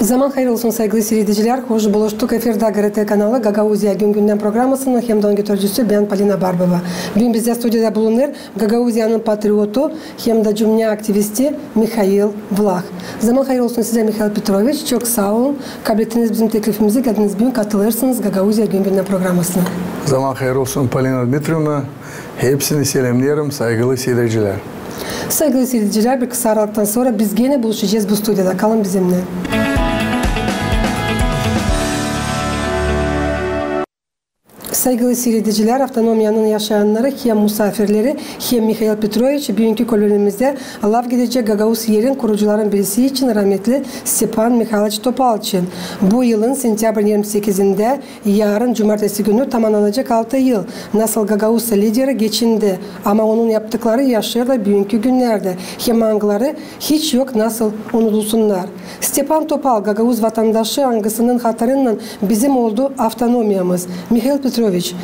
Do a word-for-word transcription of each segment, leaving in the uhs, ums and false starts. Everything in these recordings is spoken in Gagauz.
Zaman hayır olsun, saygılı siiredicilär. Hoş buluştuk. Efirdä GRT kanalı, Gagauziya gün-gündän programasının hem dä onun götürücüsü bän, Polina Barbova. Büün bizdä studiyada bulunêr Gagauziyanın patriotu hem dä cümnä aktivisti Mihail Vlah. Zaman hayır olsun sizä, Mihail Petroviç. Çok saa olun, kablettiniz bizim teklifimizi, geldiniz büün katılêrsınız Gagauziya gün-gündän programasına. Zaman hayır olsun, Polina Dmitrievna. Hepsini selämneerim, saygılı siiredicilär. Saygılı siiredicilär, bir kısa aralıktan sora biz genä buluşacez bu studiyada. Kalın bizimnän. Saygılı siiredicilär, avtonomiyanın yaşayannarı hem musaafirleri, hem Mihail Petroviç büünkü kolonemizdä laf gidecek gagauz erin kurucuların birisi için, rametli Stepan Mihayloviç Topal için. Bu yılın sentyabrın irmi sekizindä, yarın, cumartesi günü tamannanacek altı yıl, nasıl gagauz lideri geçindi, ama onun yaptıkları yaşêêrlar büünkü günnerdä, hem angıları hiç yok nasıl unudulsunnar. Stepan Topal, gagauz vatandaşı, angısının hatırınnan bizim oldu avtonomiyamız. Mihail Petroviç,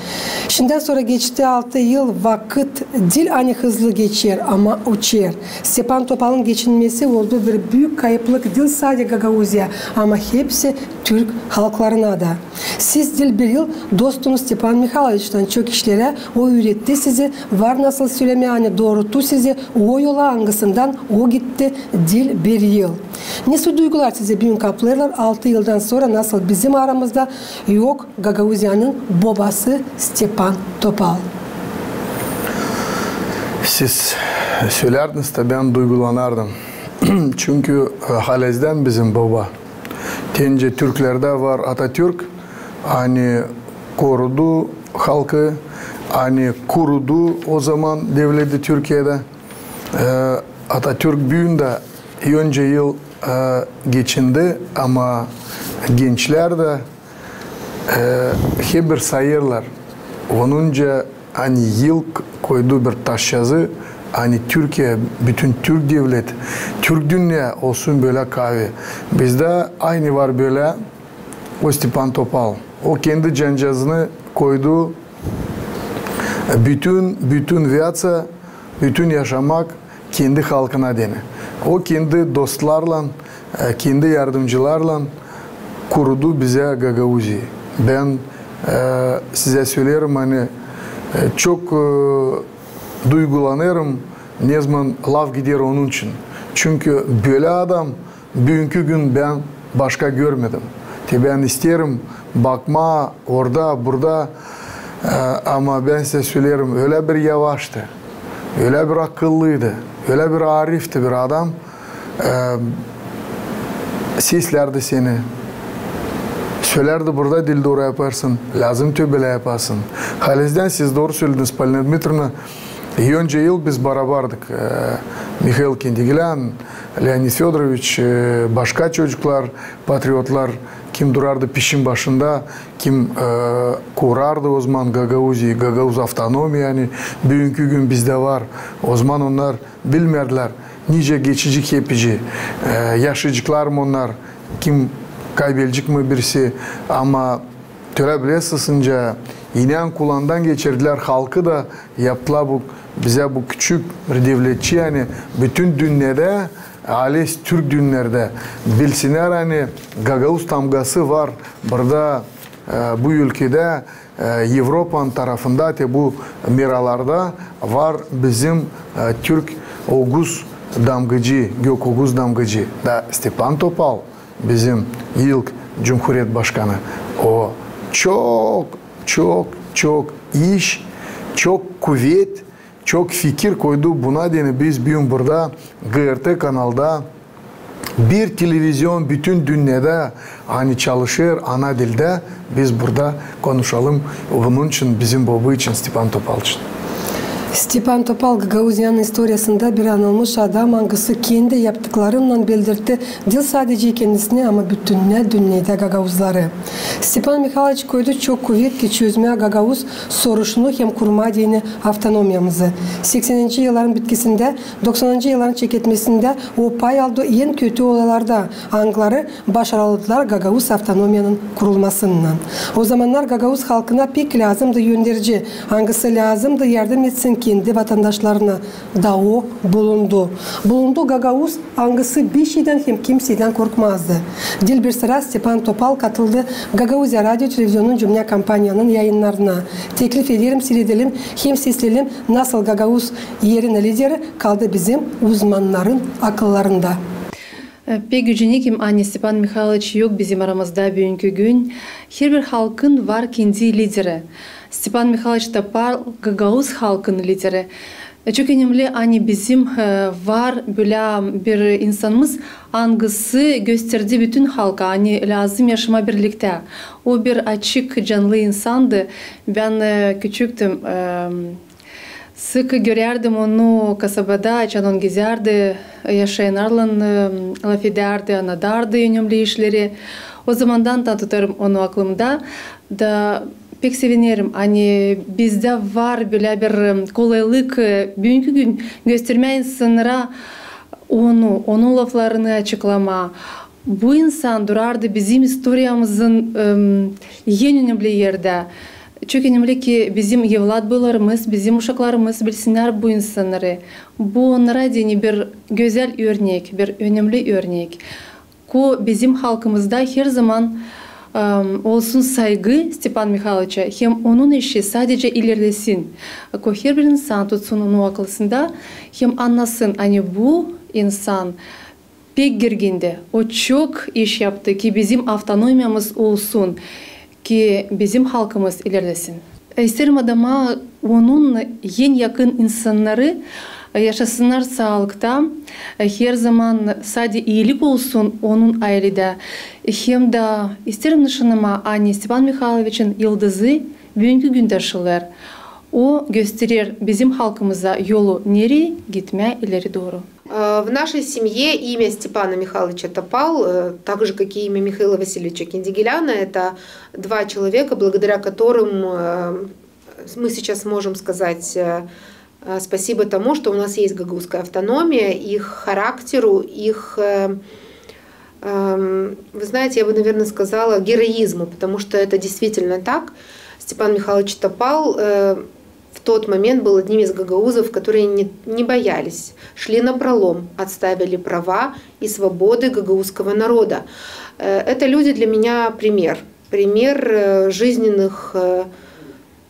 şindän sora geçti altı yıl, vakıt diil ani hızlı geçer, ama uçêr. Stepan Topalın geçinmesi oldu bir büük kayıplık diil sade Gagauziya, ama hepsi türk halklarına da. Siz diil bir yıl dostunuz Stepan Mihayloviçtän, çok işlerä o üüretti sizi, var nasıl sölemää, ani dooruttu sizi o yola, angısından o gitti diil bir yıl. Nesoy duygular sizi büün kaplêêrlar, altı yıldan sora, nasıl bizim aramızda yok Gagauziyanın bobası Stepan Topal? Siz sölärdiniz dä, bän duygulanardım. Çünkü, e, halizdän bizim boba. Deyni türklerdä var Atatürk, ani korudu halkı, ani kurudu o zaman devleti Türkiyedä. E, Atatürk büün dä, öncä yıl, e, geçindi, ama gençlär dä, e, hep bir sayêrlar. Onunca ani yıl koydu bir taşyazı, ani Türkiye, bütün türk devlet, türk dünnä olsun bölä kaavi. Bizdä aynı var bölä, o Stepan Topal. O kendi cancağızını koydu, e, bütün, bütün viaţiya, bütün yaşamak kendi halkına deyni. O kendi dostlarlan, e, kendi yardımcılarlan kurudu bizä Gagauziyayı. Bän, e, sizä söleerim, ani, e, çok, e, duygulanêrım, nezaman laf gider onun için. Çünkü bölä adam büünkü gün bän başka görmedim. Te bän isteerim bakmaa orada, burada, e, ama bän sizä söleerim, ölä bir yavaştı, ölä bir akıllıydı, ölä bir arifti bir adam. E, seslärdi seni, sölärdi, burada diil dooru yapêrsın, lääzım te bölä yapasın. Halizdän siz dooru sölediniz, Polina Dmitrievna. Öncä yıl biz barabardık. E, Mihail Kendiglän, Leonid Födoroviç, e, başka çocuklar, patriotlar, kim durardı pişin başında, kim, e, kurardı o zaman Gagauziyayı, gagauz avtonomiya, ani büünkü gün bizdä var. O zaman onnar bilmärdilär, nicä geçecek hepsi, e, yaşayaceklar mı onnar, kim kaybelecek mi birisi, ama Te ölä bilersin, nicä inän kullandan geçirdilär halkı da, yaptılar bu, bizä bu küçük bir devletçi, ani bütün dünnedä, haliz türk dünnedä bilsinnär, ani gagauz tamgası var burada, e, bu ülkedä, e, Evropanın tarafında, te bu meralarda var bizim, e, türk oguz damgacı, gök oguz damgacı. Da Stepan Topal, bizim ilk cumhuriyet başkanı. O çok, çok, çok iş, çok kuvet, çok fikir koydu buna, deyni biz büün burada GRT kanalda bir televizion bütün dünnedä, ani çalışêr ana dildä, biz burada konuşalım bunun için, bizim boba için, Stepan Topal için. Stepan Topal Gagauziyanın istoriyasında bir anılmış adam, angısı kendi yaptıklarınnan bildirtti diil sadece kendisini, ama bütünnä dünnedä gagauzları. Stepan Mihayloviç koydu çok kuvet ki çözmää gagauz soruşunu hem kurmaa deyni avtonomiyamızı. Sekseninci yılların bitkisindä, doksanıncı yılların çeketmesindä o pay aldı en kötü olaylarda, angıları başarıldılar gagauz avtonomiyanın kurulmasınnan. O zamannar gagauz halkına pek lääzımdı önderci, angısı lääzımdı yardım etsin kendi vatandaşlarına da o bulundu. Bulundu gagauz, angısı bir şeydän hem kimseydän korkmazdı. Diil bir sıra Stepan Topal katıldı Gagauziya radio televizionunun cümnä kampaniyanın yayınnarına. Teklif ederim, siiredelim hem sesleyelim, nasıl gagauz erin lideri kaldı bizim uzmannarın akıllarında. E, pek gücennekim, ani Stepan Mihayloviç yok bizim aramızda büünkü gün. Herbir halkın var kendi lideri. Stepan Mihayloviç Topal gagauz halkın lideri. E, çok önemli, ani bizim, e, var bölä bir insanımız, angısı gösterdi bütün halka, ani lääzım yaşamaa birliktä. O bir açık, canlı insandı. Bän, e, küçüktüm, e, sık görärdim onu kasabada, açan on gezärdi, yaşayannarlan, e, lafedärdi, annadardı önemli işleri. O zamandan da tutarım onu aklımda. Da pek sevinerim, ani bizdä var bölä bir, e, kolaylık, e, büünkü gün göstermää insannara onu, onun laflarını açıklamaa. Bu insan durardı bizim istoriyamızın, em, en önemli erdä. Çok önemli ki bizim evlatboylarımız, bizim uşaklarımız bilsinnär bu insannarı. Bu onnara deyni bir gözäl örnek, bir önemli örnek. Ko bizim halkımızda herzaman, em, olsun saygı Stepan Mihayloviçä, hem onun işi sadecä ilerlesin. Ko herbir insan tutsun onu akılsında, hem annasın, ani bu insan pek gergindi. O çok iş yaptı ki bizim avtonomiyamız olsun, ki bizim halkımız ilerlesin. İsteerim adamaa onun en yakın insannarı, e, yaşasınnar saalıkta, e, herzaman sade iilik olsun onun ayledä. Hem dä isteerim nışannamaa, ani Stepan Mihayloviçin yıldızı büünkü gündä şılêêr. O gösterer bizim halkımıza yolu, nereyi gitmää ileri dooru. Э, в нашей семье имя Степана Михайловича Топал, э, так же, как и имя Михаила Васильевича Киндигеляна, это два человека, благодаря которым, э, мы сейчас можем сказать, э, э, спасибо тому, что у нас есть гагаузская автономия, их характеру, их, э, эм, вы знаете, я бы, наверное, сказала, героизму, потому что это действительно так. Степан Михайлович Топал, э, в тот момент был одним из гагаузов, которые не, не боялись, шли напролом, отстаивали права и свободы гагаузского народа. Э, это люди для меня пример. Пример, э, жизненных, э,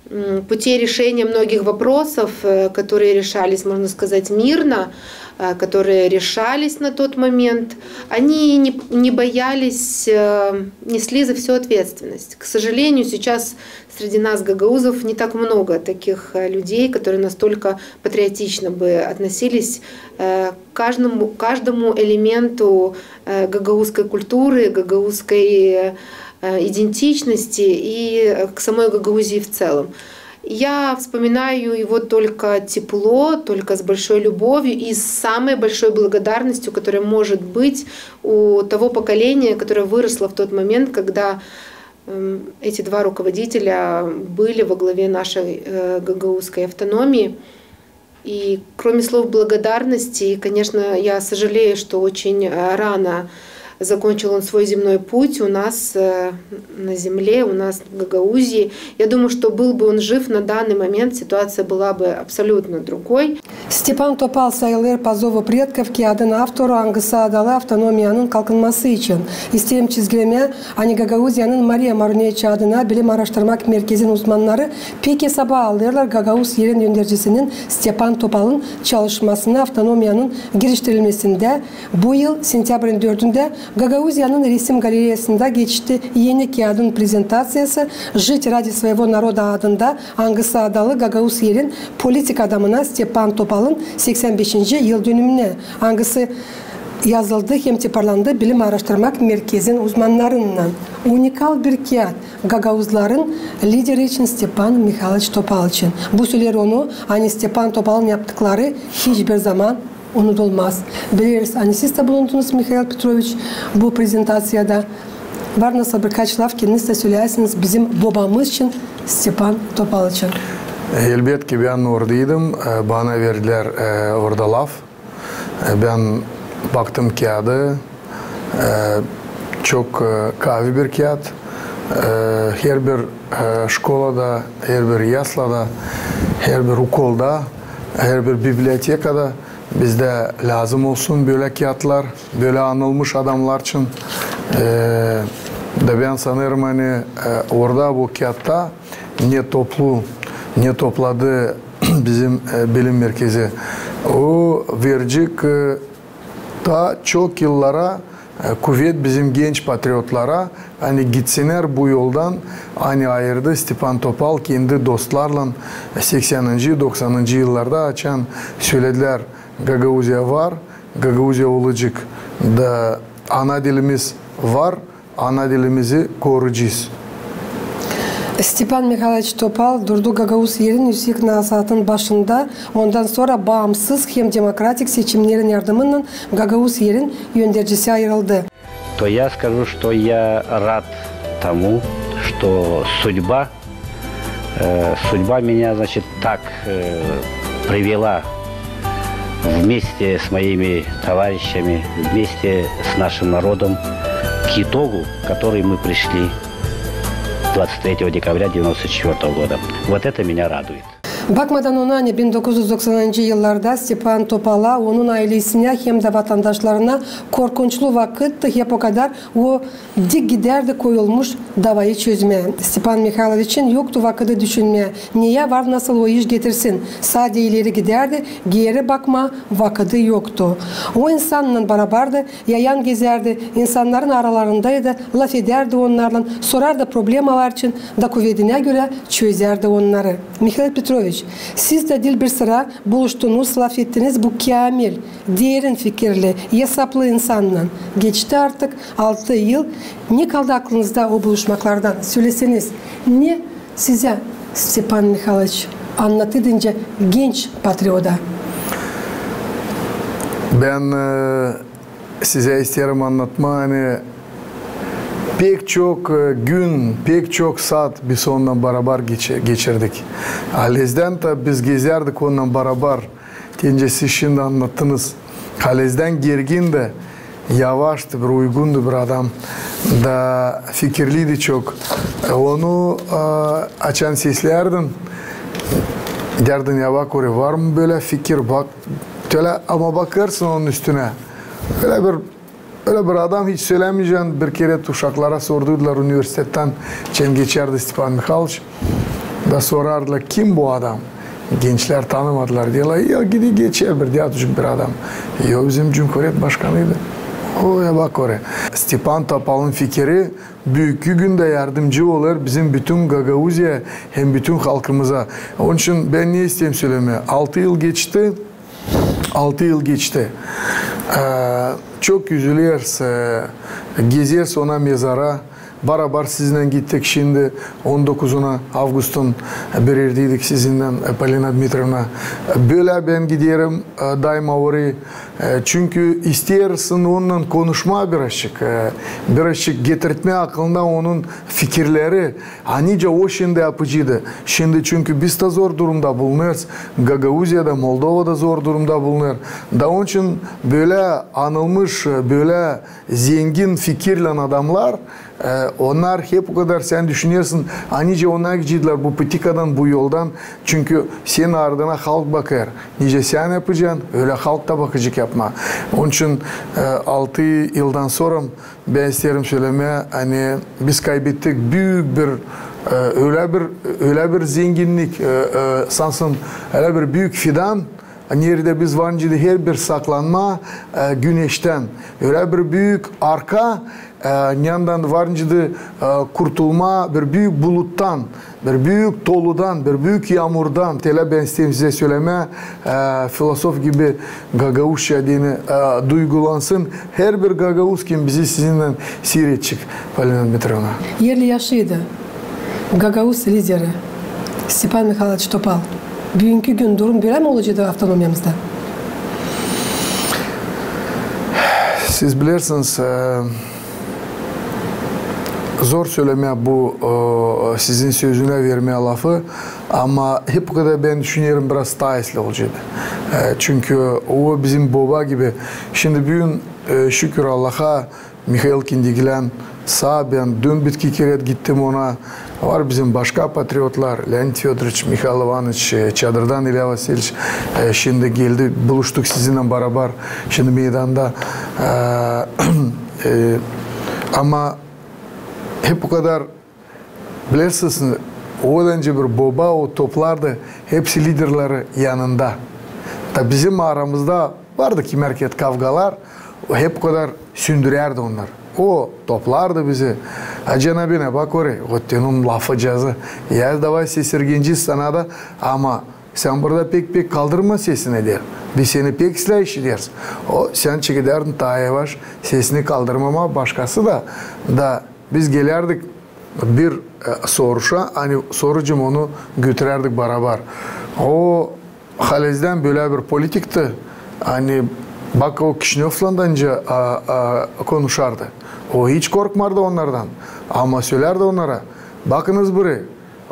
м, путей решения многих вопросов, э, которые решались, можно сказать, мирно, э, которые решались на тот момент. Они не, не боялись, э, несли за всё ответственность. К сожалению, сейчас среди нас, гагаузов, не так много таких, э, людей, которые настолько патриотично бы относились, э, к каждому, каждому элементу, э, гагаузской культуры, гагаузской, э, идентичности и, э, к самой Гагаузии в целом. Я вспоминаю его только тепло, только с большой любовью и с самой большой благодарностью, которая может быть у того поколения, которое выросло в тот момент, когда, м, эти два руководителя были во главе нашей, э, гагаузской автономии. И кроме слов благодарности, конечно, я сожалею, что очень, э, рано закончил он свой земной путь у нас, э, на земле, у нас в Гагаузии. Я думаю, что был бы он жив на данный момент, ситуация была бы абсолютно другой. Степан Топал sayılêr «По зову предков» kiyadın avtoru, angısı adalı avtonomiyanın kalkınması için. İsteerim çizgilemää, ani Gagauziyanın Mariya Maruneviç adına bilim aaraştırmak merkezin uzmannarı pek esaba alêrlar gagauz erin öndercisinin Stepan Topalın çalışmasını avtonomiyanın geliştirilmesindä. Bu yıl sentyabrın dördündä Gagauziyanın resim galereyasında geçti eni kiyadın prezentaţiyası «Жить ради своего народа» adında, angısı adalı gagauz erin politik adamına Stepan Topalın seksän beşinci yıldönümünä, angısı yazıldı hem tiparlandı bilim aaraştırmak merkezin uzmannarınnan. Unikal bir kiyat gagauzların lideri için, Stepan Mihayloviç Topal için. Bu söleer onu, ani Stepan Topalın yaptıkları hiçbir zaman unudulmaz. Bileriz, ani siz dä bulundunuz, Mihail Petroviç, bu prezentaţiyada. Var nasıl birkaç laf, kendiniz dä söleersiniz bizim bobamız için, Stepan Topal için. Elbetki, bän oradaydım. E, bana verdilär, e, orada laf. E, bän baktım kiyadı. E, çok, e, kaavi bir kiyat. E, herbir, e, şkolada, herbir yaslada, herbir okulda Herbir bibliotekada bizdä lääzım olsun bölä kiyatlar, bölä anılmış adamnar için. E, da bän sanêrım, ani, e, orada bu kiyatta ne toplu, ne topladı bizim, e, bilim merkezi. O verecek, e, taa çok yıllara, e, kuvet bizim genç patriotlara, ani gitsinnär bu yoldan, ani ayırdı Stepan Topal kendi dostlarlan seksänninci, doksanıncı yıllarda, açan söledilär, Gagauziya var, Gagauziya olacek, da ana dilimiz var, ana dilimizi koruyacez. Stepan Mihayloviç Topal durdu Gagauz Yerin üüsek nasaatın başında, ondan sora baamsız hem demokratik seçimnerin yardımınnan Gagauz Yerin öndercisi ayırıldı. То я скажу, что я рад тому, что судьба, э, судьба меня, значит, так, э, привела вместе с моими товарищами, вместе с нашим народом к итогу, который мы пришли двадцать третьего декабря девяносто четвёртого года. Вот это меня радует. Bakmadan ona, ani bin dokuz üz doksanıncı yıllarda Stepan Topala, onun aylesinä hem dä vatandaşlarına korkunçlu vakıttı, hep o kadar o dik gidärdi koyulmuş davayı çözmää. Stepan Mihayloviçin yoktu vakıdı düşünmää, neyä var nasıl o iş getirsin. Sade ileri gidärdi, geeri bakmaa vakıdı yoktu. O insannan barabardı, yayan gezärdi, insannarın aralarındaydı, lafedärdi onnarlan, sorardı problemalar için, da kuvedinä görä çözärdi onnarı. Mihail Petroviç, siz dä diil bir sıra buluştunuz, lafettiniz bu käämil, derin fikirli, esaplı insannan. Geçti artık altı yıl. Ne kaldı aklınızda o buluşmaklardan? Söleseniz, ne sizä Stepan Mihayloviç annadıydı nicä genç patriota? Bän, e, sizä isteerim annatmaa, ani pek çok, e, gün, pek çok saat biz onunnan barabar geçi-, geçirdik. Halizdän taa biz gezärdik onunnan barabar. Deyni siz şindi annattınız. Halizdän gergin dä, yavaştı bir, uygundu bir adam. Da fikirliydi çok. E, onu, e, açan seslärdin, deyärdin, ya bak oraya, var mı bölä fikir, bak. Tölä, ama bakêrsın onun üstünä. Ölä bir, ölä bir adam, hiç sölämeyecäm, bir kerä uşaklara sorduydular universitettän, neçin geçärdi Stepan Mihayloviç. Da sorardılar, kim bu adam? Gençlär tanımadılar. Deerlär, ya gidi geçer bir diyatucuk bir adam. Ya bizim cumhuriyet başkanıydı. O ya bak oraya. Stepan Topalın fikiri büünkü gündä yardımcı olêr bizim bütün Gagauziyaya hem bütün halkımıza. Onun için bän ne isteerim sölemää. Altı yıl geçti. Altı yıl geçti. Ee, çok üzülersin, e, gezersin ona mezara. Barabar sizinnän gittik şindi on dokuzuna avgustun, e, bir erdeydik sizinnän, e, Polina Dmitrievna. E, bölä bän giderim, e, daima oraya. E, çünkü isteersin onunnan konuşmaa birazçık, e, birazçık getirtmää aklına onun fikirleri, a nicä o şindi yapıcıydı. Şindi çünkü biz dä zor durumda bulunêrız, Gagauziya da, Moldova da zor durumda bulunêr. Da onun için bölä anılmış, bölä zengin fikirlän adamnar, e, onnar hep o kadar, sän düşünersin, a nicä onnar gidecekler bu patikadan, bu yoldan, çünkü senin ardına halk bakêr. Nicä sän yapacan, ölä halk ta bakacek yapmaa. Onun için, e, altı yıldan sora bän isteerim sölemää, ani biz kaybettik büük bir, e, ölä bir, ölä bir zenginnik, e, e, sansın, ölä bir büük fidan, neredä biz varınca herbir saklanmaa, e, güneştän. Ölä bir büük arka, e, neredän varınca, e, kurtulmaa bir büük buluttan. Bir büük toludan, bir büük yaamurdan, tölä bän isteerim sizä sölemää, e, filosof gibi gagauzça deyni, e, duygulansın herbir gagauz, kim bizi sizinnän siiredecek, Polina Dmitrievna. Erli yaşaydı gagauz lideri Stepan Mihayloviç Topal. Büünkü gün durum bölä mi olaceydı avtonomiyamızda? Siz bilersiniz, e, zor sölemää bu, e, sizin sözünä vermää lafı, ama hep o kadar bän düşünerim, biraz taa islää olaceydı. E, çünkü o bizim boba gibi. Şindi büün, e, şükür Allaha, Mihail Kindigilän saa, bän dün bitki keret gittim ona. Var bizim başka patriotlar, Leonid Födoroviç, Mihail İvanoviç, e, Çadırdan İlya Vasilyeviç, e, şindi geldi, buluştuk sizinnän barabar, şindi meydanda. E, e, ama hep o kadar, bilersiniz, o öncä bir boba, o toplardı hepsi liderleri yanında. Da bizim aramızda vardı kimär keret kavgalar, o hep o kadar sündürärdi onnar. O toplardı bizi. A canabine bak oraya, o tenin lafı cazı. Ya davay sesirgenci sana da, ama sän burada pek-pek kaldırma sesini, der. Biz seni pek islää işideriz. O, sän çekedersin taa yavaş, sesini kaldırmamaa, başkası da, da biz gelärdik bir, e, soruşa, ani sorucum onu götürärdik barabar. O halizdän bölä bir politikti, ani bak o Kişinövlan da nicä, a, a, konuşardı. O hiç korkmardı onnardan. Ama sölärdi onnara, bakınız burayı.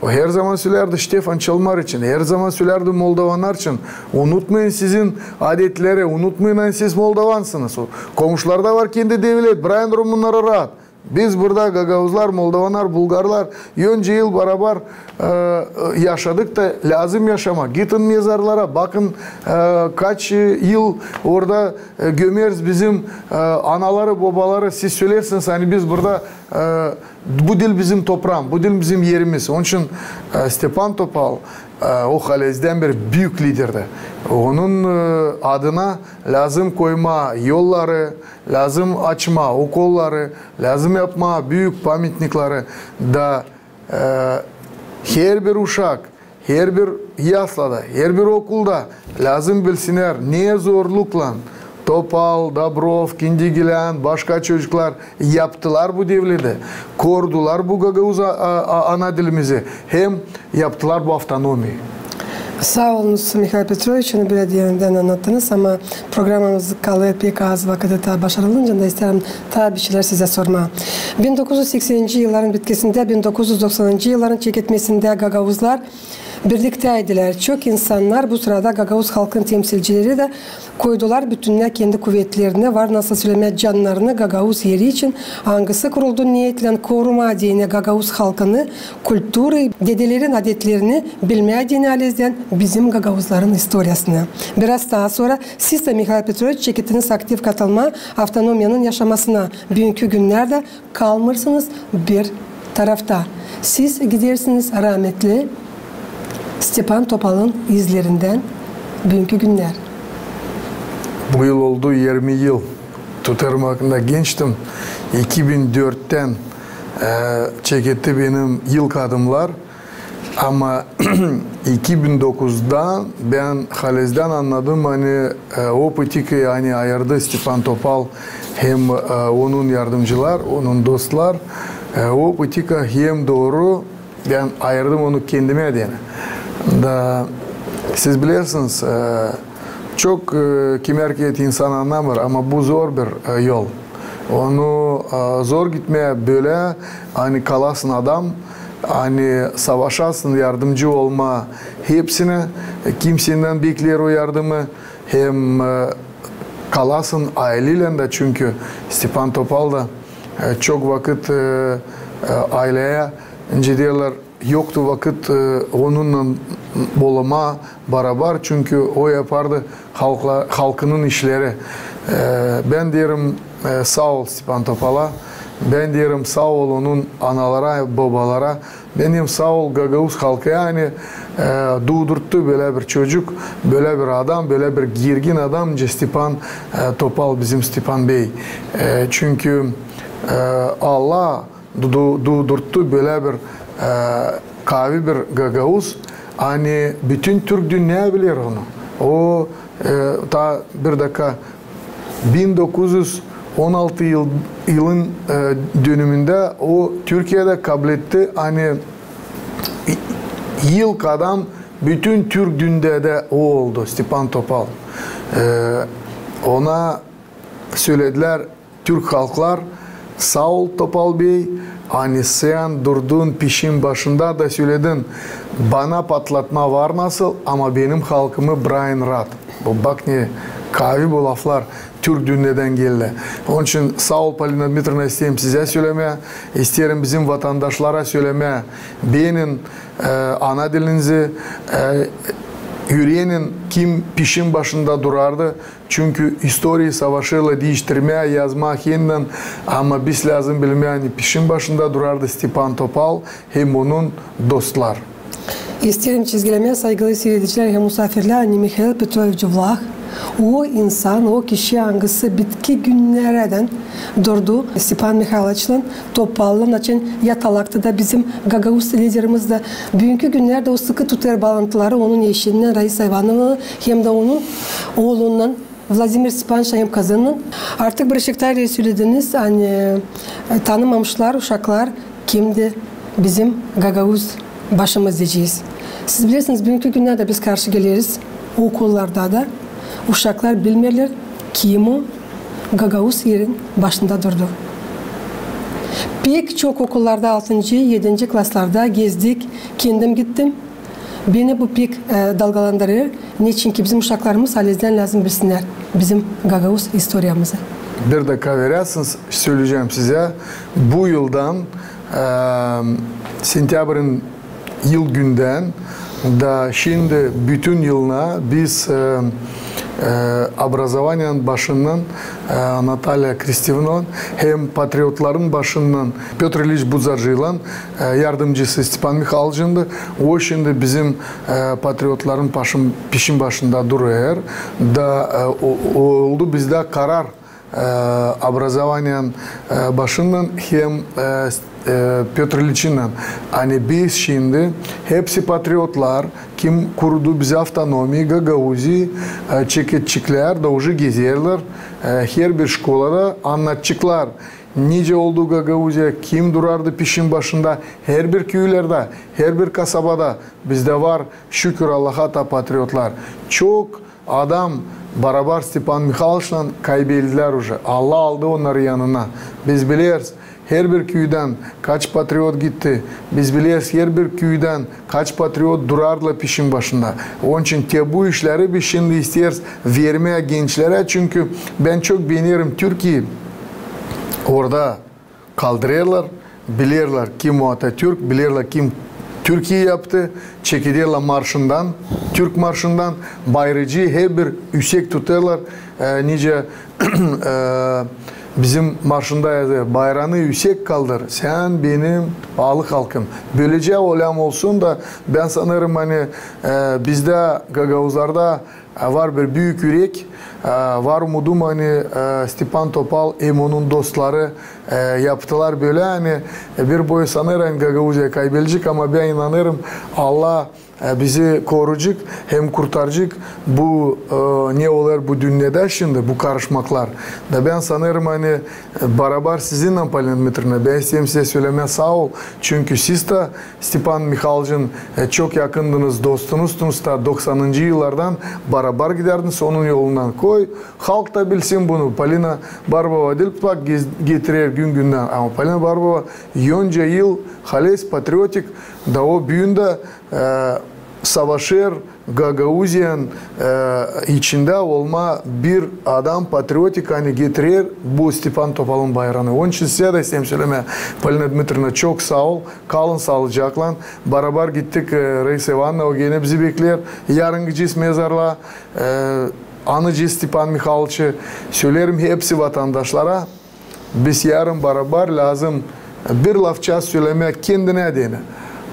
O her zaman sölärdi Ştefan Çalmar için, her zaman sölärdi moldovannar için. Unutmayın sizin adetleri, unutmayın, ani siz moldovansınız. O komuşularda var kendi devlet, brakın rumunları raat. Biz burada gagauzlar, moldovannar, bulgarlar, öncä yıl barabar, e, yaşadık da lääzım yaşamaa. Gidin mezarlara, bakın, e, kaç, e, yıl orada, e, gömeriz bizim, e, anaları, bobaları. Siz sölersiniz, ani biz burada, e, bu diil bizim topraam, bu diil bizim erimiz. Onun için, e, Stepan Topal, e, o halizdän bir büük liderdi. Onun, e, adına lääzım koymaa yolları, lääzım açmaa okulları, lääzım yapmaa büük pamitnikleri da, e, herbir uşak, herbir yaslada, herbir okulda lääzım bilsinnär, ne zorluklan Topal, Dobrov, Kindigilän, başka çocuklar yaptılar bu devleti, korudular bu gagauz a-, a-, a-, ana dilimizi hem yaptılar bu avtonomiyayı. Saa olunuz, Mihail Petroviç, onu bölä derindän annattınız, ama programamız kalêr pek az vakıdı, taa başarılınca da isteerim taa bir şeylär sizä sormaa. Bin dokuz üz sekseninci yılların bitkisindä, bin dokuz üz doksanıncı yılların çeketmesindä gagauzlar birliktäydilär. Çok insannar, bu sırada gagauz halkın temsilcileri dä koydular bütünnä kendi kuvetlerini, var nasıl sölemää, cannarını gagauz eri için, angısı kuruldu neetlän korumaa deyni gagauz halkını, kulturayı, dedelerin adetlerini, bilmää deyni halizdän bizim gagauzların istoriyasını. Biraz taa sora siz dä, Mihail Petroviç, çekettiniz aktiv katılmaa avtonomiyanın yaşamasına. Büünkü günnerdä kalmêêrsınız bir tarafta. Siz gidersiniz raametli Stepan Topalın izlerindän. Büünkü günnär. Bu yıl oldu irmi yıl. Tutêrım, hakkında gençtim. İki bin dörttän, e, çeketti benim ilk adımnar. Ama iki bin dokuzda bän halizdän annadım, ani, e, o politikayı, ani ayırdı Stepan Topal hem, e, onun yardımcılar, onun dostlar, e, o politika hem dooru bän ayırdım onu kendimä deyni. Da siz bilersiniz, e, çok, e, kimär keret insan annamêêr, ama bu zor bir, e, yol. Onu, e, zor gitmää bölä, ani kalasın adam, ani savaşasın yardımcı olmaa hepsinä, e, kimseydän bekleer o yardımı, hem, e, kalasın ayleylän dä, çünkü Stepan Topal da, e, çok vakıt, e, e, ayleyi, nicä deerlär, yoktu vakıt, e, onunnan olmaa barabar, çünkü o yapardı halkla-, halkının işleri. E, bän deerim, e, saa ol Stepan Topala, bän deerim saa ol onun analara, bobalara, bän deerim saa ol gagauz halkı, ani, e, duudurttu bölä bir çocuk, bölä bir adam, bölä bir girgin adam, nicä Stepan, e, Topal, bizim Stepan bey. E, çünkü, e, Allah du-, du-, duudurttu bölä bir, e, kaavi bir gagauz, ani bütün türk dünnä biler onu. O, e, taa bir dakika, bin dokuz üz on altı yıl, yılın, e, dönümündä o Türkiyedä kabletti, ani i-, ilk adam bütün türk dünnedä o oldu, Stepan Topal. E, ona söledilär, türk halklar, saa ol, Topal bey, ani sän durdun pişin başında da söledin, bana patlatma var nasıl, ama benim halkımı brakın raat. Bu bak ne Kavi bu laflar türk dünnedän geldi. Onun için saa ol, Polina Dmitriyevna, isteerim sizä sölemää, isteerim bizim vatandaşlara sölemää: beenin, e, ana dilinizi, e, üürenin, kim pişin başında durardı. Çünkü istoriyayı savaşêrlar diiştirmää, yazmaa hendän, ama biz lääzım bilmää, ani pişin başında durardı Stepan Topal hem onun dostlar. İsteerim çizgilemää, saygılı siiredicilär hem musaafirlär, ani Mihail Petroviç Vlah, o insan, o kişi, angısı bitki günnerädän durdu Stepan Mihayloviçlan, Topallan, açan yatalaktı da bizim gagauz liderimiz dä. Büünkü günnerdä o sıkı tutêr baalantıları onun eşinnän, Raisa İvanovna, hem dä onun oolunnan, Vladimir Stepanoviç hem kızınnan. Artık bir şey taa sölediniz, ani, e, tanımamışlar uşaklar, kimdi bizim gagauz başımız deyecez. Siz bilersiniz, büünkü günnerdä biz karşı geleriz okullarda da, uşaklar bilmeerlär, kim o gagauz erin başında durdu. Pek çok okullarda, altıncı, edinci klaslarda gezdik, kendim gittim. Beni bu pek, e, dalgalandırêr. Neçin ki bizim uşaklarımız halizdän lääzım bilsinnär bizim gagauz istoriyamızı. Bir dakika verersin, söleyecäm sizä. Bu yıldan, e, sentäbrinin ilk gündän da şindi bütün yılına biz, e, e, obrazovaniyanın başından, e, Natalya Kristevnalan hem patriotların başından Pötr İliç Budzarcıylan, e, yardımcısı Stepan Mihayloviçindi. O şindi bizim, e, patriotların paşın, pişin başında durêr. Da, e, o, o oldu bizdä karar, e, obrazovaniyanın, e, başından hem, e, s-, e, Pötr İliçinnän. Ani biz şindi hepsi patriotlar, kim kurdu bizä avtonomiyi, Gagauziyi, e, çekecekler da uje gezerlär, e, herbir şkolada annadaceklar, nicä oldu Gagauziya, kim durardı pişin başında, herbir küülerdä, herbir kasabada bizdä var, şükür Allaha, ta patriotlar. Çok adam barabar Stepan Mihayloviçlan kaybeldilär uje. Allah aldı onnarı yanına. Biz bileriz, herbir küüdän kaç patriot gitti. Biz bileriz, herbir küüdän kaç patriot durardılar pişin başında. Onun için te bu işleri biz şindi isteeriz vermää gençlerä, çünkü bän çok beenerim Türkiyi. Orada kaldırêrlar, bilerlär, kim o Atatürk, bilerlär, kim Türkiyi yaptı, çekederlär marşından, Türk marşından, bayracıı herbir üüsek tutêrlar, e, nicä, e, bizim marşında yazêr: "Bayranı üüsek kaldır, sän benim paalı halkım." Bölecä olêr olsun da, bän sanêrım, ani, e, bizdä, gagauzlarda, e, var bir büük ürek, e, var umudum, ani, e, Stepan Topal hem onun dostları, e, yaptılar bölä, ani, e, bir boy sanêr, ani Gagauziya kaybelecek, ama bän inanêrım, Allah, e, bizi koruyacek hem kurtaracek bu, e, ne olêr bu dünnedä şindi, bu karışmaklar. Da bän sanêrım, ani, e, barabar sizinnän, Polina Dmitriyevna, bän isteerim sizä sölemää saa ol, çünkü siz dä Stepan Mihayloviçin, e, çok yakındınız, dostunuzdunuz da doksanıncı yıllardan barabar giderdiniz onun yolundan. Koy, halk da bilsin bunu. Polina Barbova diil bak gez-, getirer gün-gündän, ama Polina Barbova onca yıl halizdän patriotik, da o büün dä, e, savaşêr Gagauziyanın, e, içindä olmaa bir adam patriotik, ani getirer bu Stepan Topalın bayranı. Onun için sizä dä isteerim sölemää, Polina Dmitriyevna, çok saa ol. Kalın saalıcaklan. Barabar gittik, e, Raisa İvanovna, o genä bizi bekleer. Yarın gidecez mezarlıa, e, anacez Stepan Mihayloviçi. Söleerim hepsi vatandaşlara, biz yarın barabar lääzım bir lafça sölemää kendinä deyni.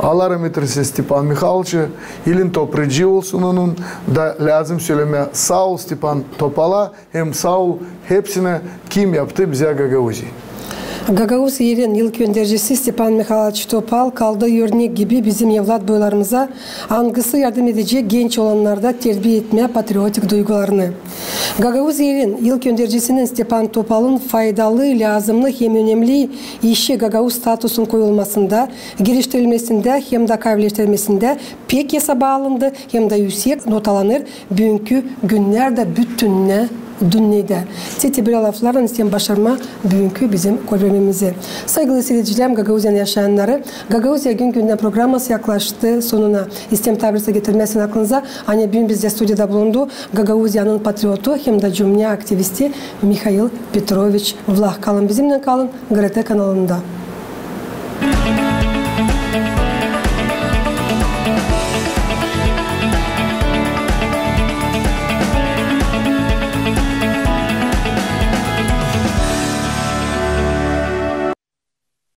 Allah rahmet eylesin Stepan Mihayloviçi, elin topracıı olsun onun, da lääzım sölemää saa ol Stepan Topala, hem saa ol hepsinä, kim yaptı bizä Gagauziyi. Gagauz Erin ilk öndercisi Stepan Mihayloviç Topal kaldı örnek gibi bizim evlatboylarımıza, angısı yardım edecek genç olanlarda terbiye etmää patriotik duygularını. Gagauz Erin ilk öndercisinin Stepan Topalın faydalı, lääzımnı hem önemli işi gagauz statusun koyulmasında, geliştirilmesindä hem dä kaavileştirmesindä pek esaba alındı hem dä üüsek notalanêr büünkü günnerdä bütünnä dünnedä. Te, te bölä laflarlan isteerim başarmaa büünkü bizim görüşmemizi. Saygılı siiredicilerim, Gagauziyanın yaşayannarı, Gagauziya gün-gündän programması yaklaştı sonuna. İsteerim taa bir getirmää sizin aklınıza, ani büün bizdä studiyada bulundu Gagauziyanın patriotu hem dä cümnä aktivisti Mihail Petroviç Vlah. Kalın bizimnän, kalın GRT kanalında.